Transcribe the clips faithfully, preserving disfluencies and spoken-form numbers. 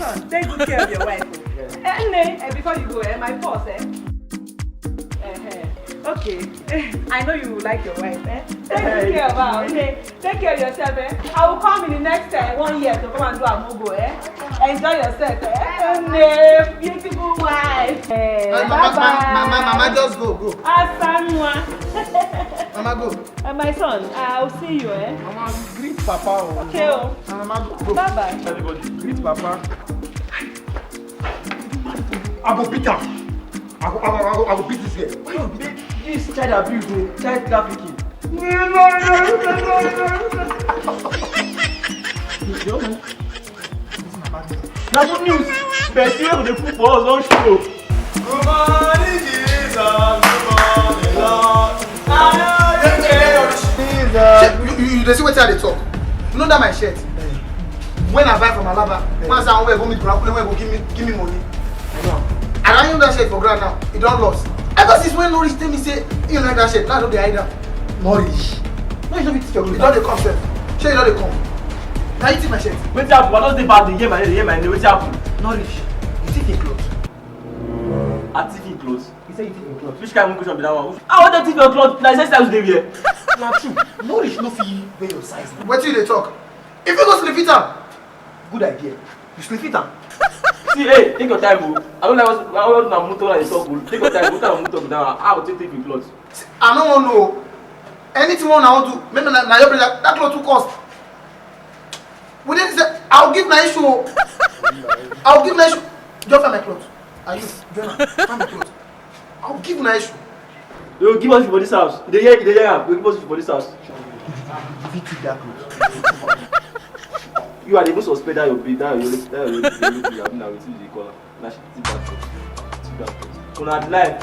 son, take good care of your wife. Oh. Eh, Nne, eh, before you go, eh, my boss, eh? Eh, eh. Okay. I know you like your wife, eh? Take good care of her, okay? Take care of yourself, eh? I will come in the next uh, one year to come and do Amogo, eh? Enjoy yourself, eh? Nne, beautiful wife. Eh, uh, bye bye. Mama, mama, just go, go. Asanwa. Mama, go. Uh, my son, I'll see you, eh? Mama, greet Papa. Oh. Okay, oh. Mama, go. Bye bye. Everybody, greet Papa. I go beat am. I go, I go, I go, I go beat this girl. Why you beat this child abuse, oh, child trafficking? Na good news. Person wey go dey cook for us don show. Good morning, Jesus. Good morning, Lord. Jesus. You, you, you dey see wetin I dey talk? You know that my shirt? When I buy from Alaba, man say I wan wear go meet Kura Kule, wey go give me, give me money. I don hang that shirt for ground now. E don lost. Ever since when Nourish tell me say he like that shirt, now I no dey hide am. Nourish. Nourish no fit thief your clothes. E don dey come sef. Shey e don dey come? Na you thief my shirt. Wetin happen? I just dey back dey hear my name, dey hear my name. Wetin happen? Nourish, you thief him clothes. I thief him clothes? He say you thief him clothes. Which kind of question be that one? I wan dey thief your clothes. Na same size you dey wear. Na true. Nourish no fit wear your size. Wetin you dey talk? If you go sleep fit am. Good idea. You sleep fit am. See, hey, take your time o. I don't like what, I don't know motor I talk o. Take your time. What kind of motor be that one? How to take him clothes? I no wan know. Anything wey una wan do, make una, na your brother. That cloth too cost. We dey say, I'll give na issue o. I'll give na issue. Just find my cloth. Are you? Join am. Find my cloth. I'll give na issue. You go give us for this house. You dey hear, you dey hear am. You go give us for this house. If you keep that cloth. You are the most suspect that your babe, that your, that your, your, your, your, now wetin you dey call am? Na she thief that cloth. Thief that cloth. Una dey lie.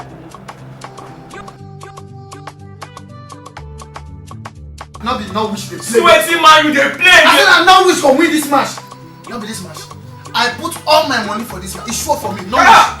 No be Norwich dey play. See wetin Man U dey play. I say na Norwich go win this match. No be this match. I put all my money for this match. E sure for me. Norwich. Ah!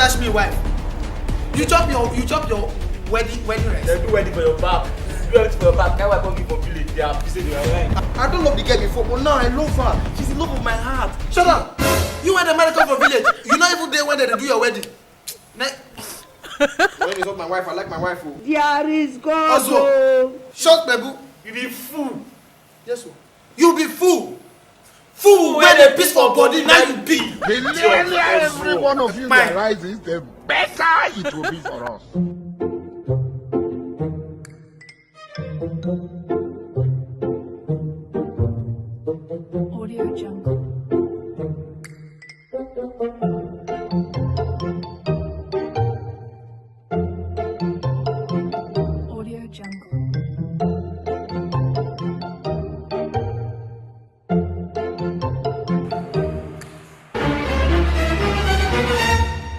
dash me wife. You chop your, you chop your wedding, wedding rice. Dem do wedding for your back. Do everything for your back. Carry wife come give for village. They are busy. They are right. I don't love the girl before, but now I love her. She's the love of my heart. Shut up! You and the man come for village. You not even there when they do your wedding. Ne- when you insult my wife, I like my wife. Oh. There is God. Also, oh. Shut the book. You be fool. Yes, sir. You be fool. Fool wey dey piss for body, now you be. Nearly every one of you realizes the better it will be for us. Audio Jungle. Audio Jungle.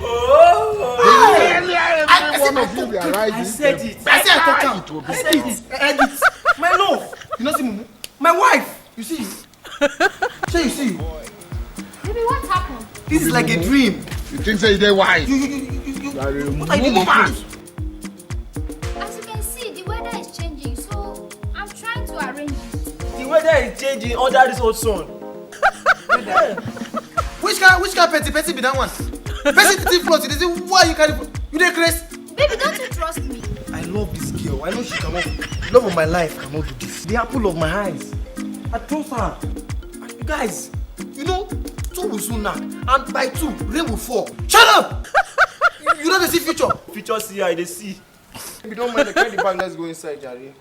Oh! Nearly every one of you realizes the better it will be for us. I said it. I said it. Edit. My love. You know, see, mumu. My wife. You see? Shey you see? Baby, what happened? This is like a dream. You think say you dey wise? You, you, you, you, you, what are you doing? As you can see, the weather is changing, so I'm trying to arrange it. The weather is changing under this hot sun. Which kind, which kind of petty petty be that one? Person thief clothes, you dey say, why you carry? You dey craze? Baby, don't you trust me? I love this girl. I know she cannot. Love of my life cannot do this. The apple of my eyes. I trust her. Guys, you know, two will soon knock, and by two, rain will fall. Shut up! You, you know the see future. Future see, I dey see. If you don't mind, carry the bag, let's go inside, Jare.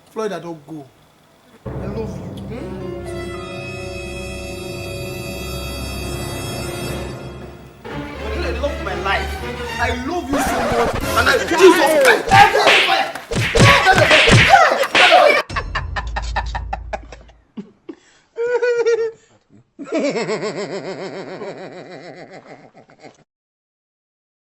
Floyd, I don't go. I love you. Hmm? You're the love of my life. I love you so much. And I, Jesus Christ, every fire.